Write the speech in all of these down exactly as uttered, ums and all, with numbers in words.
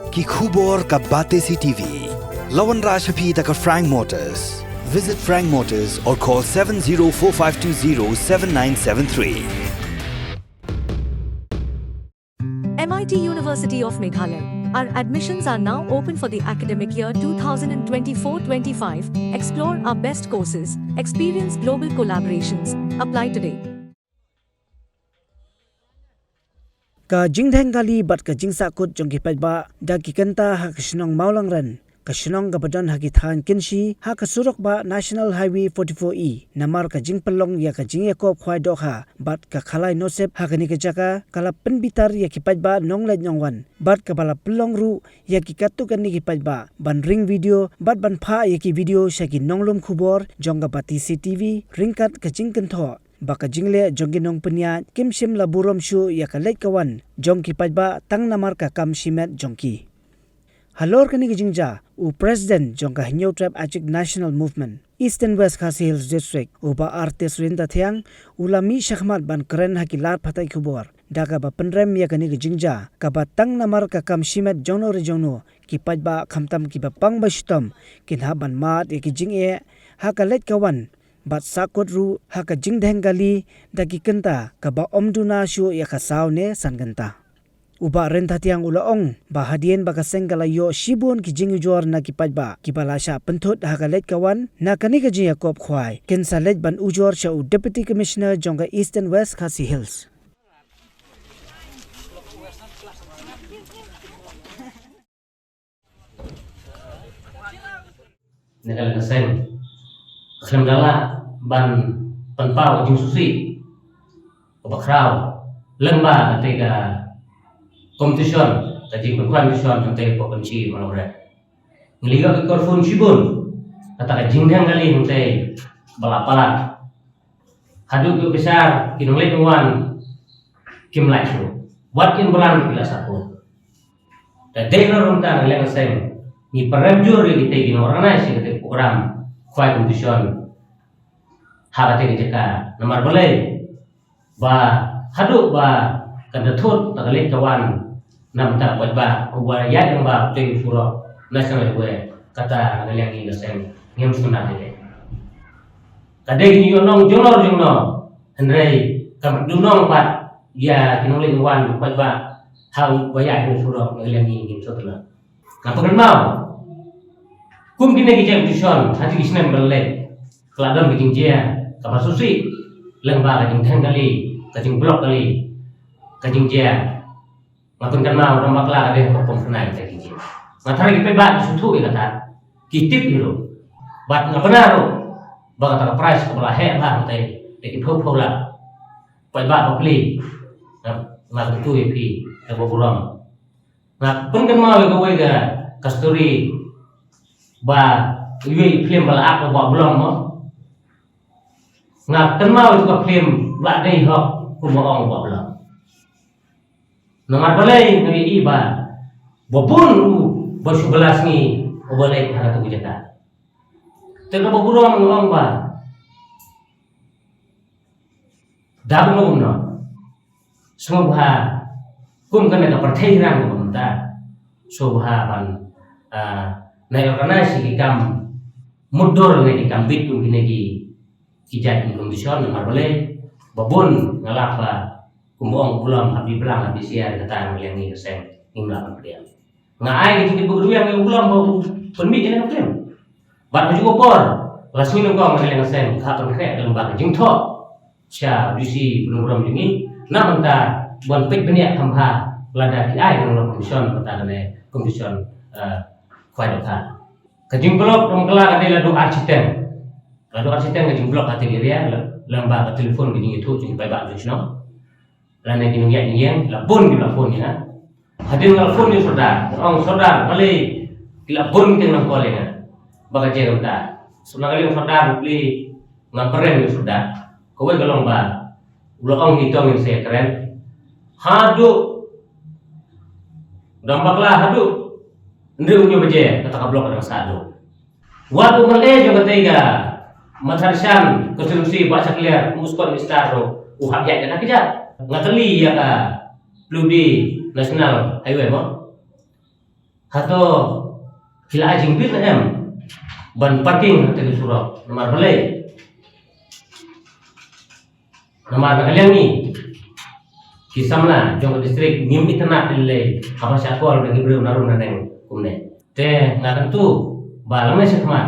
Ki khubor ka Batesi T V. La wanrah sha phi da ka Frank Motors. Visit Frank Motors or call seven zero four five two zero seven nine seven three. M I T University of Meghalaya. Our admissions are now open for the academic year two thousand twenty-four twenty-five. Explore our best courses, experience global collaborations. Apply today. Ka jingdheng kali bad ka jingsahkut jong ki paidbah da ki kynta ha ka shnong Mawlangren, ka shnong kaba don ha ki thaiñ Kynshi, ha ka surok bah National Highway forty-four E, namar ka jingpynlong ïa ka jingïakob khwai dohkha bad ka khalai nosep ha kane ka jaka, ka la pynbitar ïa ki paidbah nongleit nongwan bad kaba la pynlong ruh ïa ki katto katne ki paidbah ban ring video bad ban phah ïa ki video sha ki nonglum khubor jong ka Batesi T V ryngkat ka jingkynthoh ba ka jingleh jong ki nongpynïaid kim shym la burom shuh ïa ka leit ka wan jong ki paidbah tang namar ka kam shimet jong ki. Halor kane ka jingjia, u President jong ka Hynñiewtrep Achik National Movement, Eastern West Khasi Hills District, u Bah Artis Ryntathiang, u la mih shakhmat ban kren ha ki lad pathai khubor da kaba pynrem ïa kane ka jingjia kaba tang namar ka kam shimet jongno re jongno, ki paidbah khamtam kiba pang ba shitom kin hap ban mad ïa ki jingeh ha ka leit ka wan bad sahkut ruh ha ka jingdheng kali da ki kynta kaba ym duna shuh ïa ka saw ne san kynta. U Bah Ryntathiang u la ong ba hadien ba ka seng ka la ïoh shibun ki jingujor na ki paidbah kiba la shah pynthut ha ka leit ka wan na kane ka jingïakob khwai, kin sa leit ban ujor sha u Deputy Commissioner jong ka Eastern West Khasi Hills. Na ka liang ka seng, khlem da lah ban pynpaw ka jingsngewsih kaba khraw lyngba kata ka competition, ka jingpynkhwai competition hangtei hapoh Kynshi Mawlangren. Ngi la ïoh ka kyrpad shibun, kata ka jingdheng kali hangtei ba la palat. Haduh ki ophisar, ki nongleit nongwan kim lah shuh. Wat kin buran ki la sahkut. Te dei na ka bynta na ka liang ka seng, ngi pynrem jur ïa kitei ki nong-organise ïa kitei ki program khwai competition ha katei ka jaka. Namar balei? Ba haduh ba kan da thut ta ka leit ka wan na bynta ka paidbah, uba ïaid lyngba utei u surok National Highway, kata na ka liang ngi ka seng ngim sngewtynnat ïa lei. Ka dei ngi ïoh nong jong nor jong nor, hynrei kam dei nong pat ïa ki nongleit nongwan u paidbah ha uba ïaid u surok, na ka liang ngi ngim sngewtynnat. Nga pyrkhat mo, kum kine ki jingpynshitom ha ki snem ban leit, ka la don ka jingjia kaba sngewsih lyngba ka jingdheng kali, ka jingblock kali, ka jingjia. Nga pyrkhat mo, u dang bakla ka dei ha ka pom khnai ka jingjia. Nga tharai ki paidbah ki sngewthuh ïa kata, ki tip ïa ruh. Bad nga bna ruh ba kata ka prize kaba la heh bha hangtei da ki phew phew lak. Paidbah bapli, nga, nga kyntu ïa phi da kaba burom. Nga pynkynmaw ïa kawei ka, ka story ba iwei i phlim ba la ap ba Blom mo. Nga kynmaw ïa ka phlim Bah Dei Hok, kumba ong Bah Blom. Namar balei nga ïohi ba ba bun u ba shu bylla sngi uba leit ha katu ka jaka. Te kaba burom nga ong ba da kumno kumno, sngewbha kum kane ka pyrthei rang kaba mynta, sngewbha ban, ah, nai organise ki kam mutdur ne ki kam bit kum kine ki, ki jait ki competition. Namar balei? Ba bun nga lap ba kumba ong Blom, ha phi blang ha phi siar, kata na ka liang ngi ka seng ngim lah ban pdiang. Nga ai ka jingkit bad ka rwiang ïa u Blom ba u pynmih ïa kane ka phlim. Bad ha kajuh ka por, la sngi nyngkong na ka liang ka seng ka hap pynkhreh lyngba ka jingthoh sha u D C Blwm Burom jong ngi na bynta ban peit bniah kham bha lada ki ai ka nongla competition, bynta kane competition, eh, khwai dohkha. Ka jingpynlong ka dei la duk ar shiteng. La duk ar shiteng ka jingblock ha te area, la, lyngba ka telephone ka jingïathuh jong ki paidbah jong shnong. Lane ki nongïaid nongïeng, la bun ki la phone ïa nga. Hadien nga la phone ïa u Sordar, nga ong, Sordar, balei ki la bun ki nang call ïa nga ba ka jia kumta. Shu na ka liang Sordar, balei, nga pyrshang ïa u Sordar. Kawei ka long ba u la ong hi to ngin sa ïakren. Haduh, dang bakla haduh hynriew hynñiew baje, kata ka block ka dang sah haduh. Wat u M L A jong katei ka Mathadysan constituency, Bah Shakliar, u Sport Minister ruh u hap ïaid da ka kjat. Nga kylli ïa ka W D National Highway mo. Hato ki la ai jingbit ne em ban parking ha kata ka surok? Namar balei? Namar na ka liang ngi, ki samla jong ka district, ngim itynnad lei lei haba shah call da ki briew na rum na neng kumne. Te nga kyntu ba lane shakhmat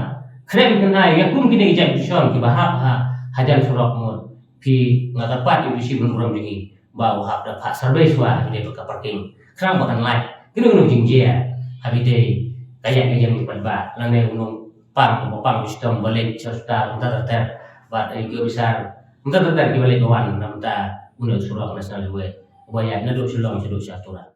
khreh phin ai ïa kum kine ki jait position kiba hap ha hajan surok mut. Ki, nga kyrpad ïa u DC ban burom jong ngi ba u hap da phah survey shuwa ïa kane ka parking, khnang ba kan lait kino kino jingjia ha kine ka ïaid ka jam ki paidbah, lane u nongpang uba pang u shitom ba leit sha hospital, mynta ter ter, bad ïa ki officer mynta ter ter kiba leit ba wan na bynta une u surok National Highway uba ïaid naduh Shillong shaduh sha Tura.